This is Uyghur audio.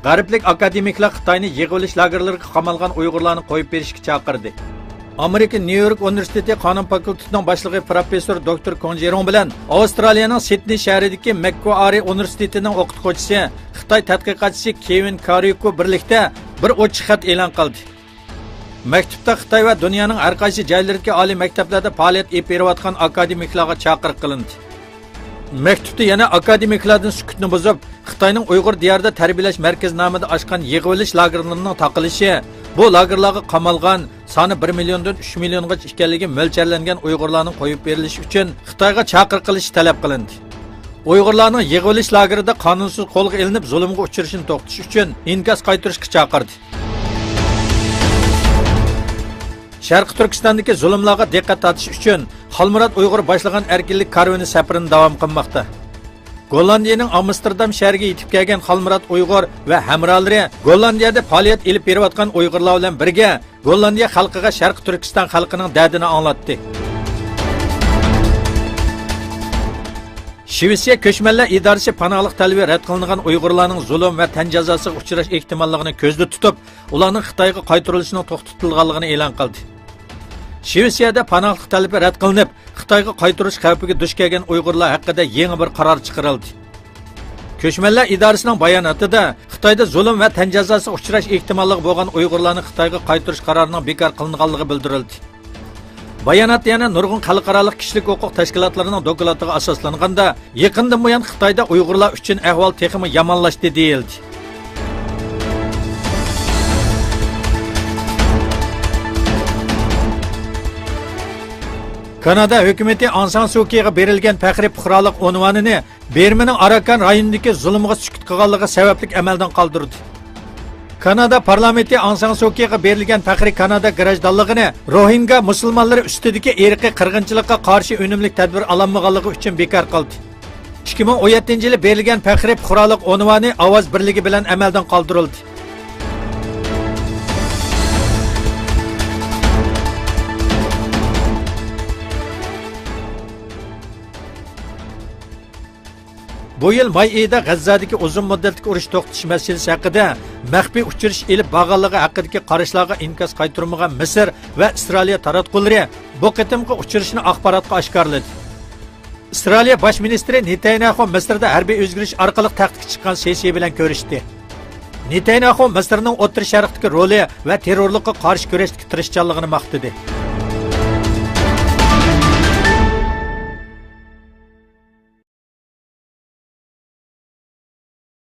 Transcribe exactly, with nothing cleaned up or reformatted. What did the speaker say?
غەربلىك ئاكادېمىكلار خىتاينى يىغىۋېلىش لاگېرلىرىغا قامالغان ئۇيغۇرلارنى قويۇپ بېرىشكە چاقىردى. ئامېرىكا نيۇ يورك ئۇنىۋېرسىتېتى قانۇن فاكۇلتېتىنىڭ باشلىقى پروفېسسور دوكتور كوڭ جېرۇڭ بىلەن ئاۋسترالىيەنىڭ سىدنېي شەھىرىدىكى مەككۇئارى ئۇنىۋېرسىتېتىنىڭ ئوقۇتقۇچىسى، خىتاي تەتقىقاتچىسى كېۋىن كارىيۇكو بىرلىكتە بىر ئوچۇق خەت ئېلان قىلدى. مەكتۇپتا خىتاي ۋە دۇنيانىڭ ھەر قايسى جايلىرىدىكى ئالىي مەكتەپلەردە پائالىيەت ئېلىپ بېرىۋاتقان ئاكادېمىكلارغا چاقىرىق قىلىندى. مەكتۇپتا يەنە ئاكادېمىكلاردىن سۈكۈتنى بۇزۇپ، خىتاينىڭ ئۇيغۇر دىيارىدا تەربىيەلەش مەركىزى نامىدا ئاچقان يىغىۋېلىش لاگېرلىرىنىڭ تاقىلىشى، بۇ لاگېرلارغا قامالغان، سانى بىر مىليوندىن ئۈچ مىليونغىچە ئىكەنلىكى مۆلچەرلەنگەن ئۇيغۇرلارنىڭ قويۇپ بېرىلىشى ئۈچۈن خىتايغا چاقىرىق قىلىشى تەلەپ قىلىندى. ئۇيغۇرلارنىڭ يىغىۋېلىش لاگېرىدا قانۇنسىز قولغا ئېلىنىپ زۇلۇمغا ئۇچرىشىنى توختىتىش ئۈچۈن ئىنكاس قايتۇرۇشقا چاقىردى. شەرقىي تۈركىستاندىكى زۇلۇملارغا دىققەت تارتىش ئۈچۈن خالمۇرات ئۇيغۇر باشلىغان ئەركىنلىك كارۋىنى سەپىرىنى داۋام قىلماقتا. گوللاندىيىنىڭ ئامستېردام شەھىرىگە يېتىپ كەلگەن خالمۇرات ئۇيغۇر ۋە ھەمراھلىرى گوللاندىيەدە پائالىيەت ئېلىپ بېرىۋاتقان ئۇيغۇرلار بىلەن بىرگە گوللاندىيە خەلقىگە شەرقىي تۈركىستان خەلقىنىڭ دەردىنى ئاڭلاتتى. شىۋېتسىيە كۆچمەنلەر ئىدارىسى پاناھلىق تەلىپى رەت قىلىنغان ئۇيغۇرلارنىڭ زۇلۇم ۋە تەن جازاسىغا ئۇچراش ئېھتىماللىقىنى كۆزدە تۇتۇپ، ئۇلارنىڭ خىتايغا قايتۇرۇلۇشىنىڭ توختىتىلغانلىقىنى ئېلان قىلدى. شىۋېتسىيەدە پاناھلىق تەلىپى رەت قىلىنىپ، خىتايغا قايتۇرۇلۇش خەۋپىگە دۇچ كەلگەن ئۇيغۇرلار ھەققىدە يېڭى بىر قارار چىقىرىلدى. كۆچمەنلەر ئىدارىسىنىڭ باياناتىدا، خىتايدا زۇلۇم ۋە تەن جازاسىغا ئۇچراش ئېھتىماللىقى بولغان ئۇيغۇرلارنى خىتايغا قايتۇرۇش قارارىنىڭ بىكار قىلىنغانلىقى بىلدۈرۈلدى. باياناتتا يەنە نۇرغۇن خەلقئارالىق كىشىلىك ھوقۇق تەشكىلاتلىرىنىڭ دوكلاتىغا ئاساسلانغاندا، يېقىندىن بۇيان خىتايدا ئۇيغۇرلار ئۈچۈن ئەھۋال تېخىمۇ يامانلاشتى دېيىلدى. كانادا ھۆكۈمىتى ئاڭ سان سۇكىغا بېرىلگەن پەخرىي پۇقرالىق ئۇنۋانىنى بىرمىنىڭ ئاراكان رايونىدىكى زۇلۇمغا سۈكۈت قىلغانلىقى سەۋەبلىك ئەمەلدىن قالدۇردى. كانادا پارلامېنتى ئاڭ سان سۇكىغا بېرىلگەن پەخرىي كانادا گىراژدانلىقىنى روھىنگا مۇسۇلمانلىرى ئۈستىدىكى ئىرقىي قىرغىنچىلىققا قارشى ئۈنۈملۈك تەدبىر ئالالمىغانلىقى ئۈچۈن بىكار قىلدى. ئىككى مىڭ ئون يەتتىنچى يىلى بېرىلگەن پەخرىي پۇقرالىق ئۇنۋانى ئاۋاز بىرلىكى بىلەن ئەمەلدىن قالدۇرۇلدى. بۇ يىل ماي ئېيىدا غەززەدىكى ئۇزۇن مۇددەتلىك ئۇرۇش توختىتىش مەسىلىسى ھەققىدە مەخپىي ئۇچرىشىش ئېلىپ بارغانلىقى ھەققىدىكى قاراشلارغا ئىنكاس قايتۇرمىغان مىسىر ۋە ئىسرائىلىيە تاراتقۇلىرى بۇ قېتىمقى ئۇچرىشىشنى ئاخباراتقا ئاشكارىلىدى. ئىسرائىلىيە باش مىنىستىرى نېتانياھۇ مىسىردا ھەربىي ئۆزگىرىش ئارقىلىق تەختكە چىققان سىسى بىلەن كۆرۈشتى. نېتانياھۇ مىسىرنىڭ ئوتتۇرا شەرقتىكى رولى ۋە تېررورلۇققا قارشى كۈرەشتىكى تىرىشچانلىقىنى ماختىدى.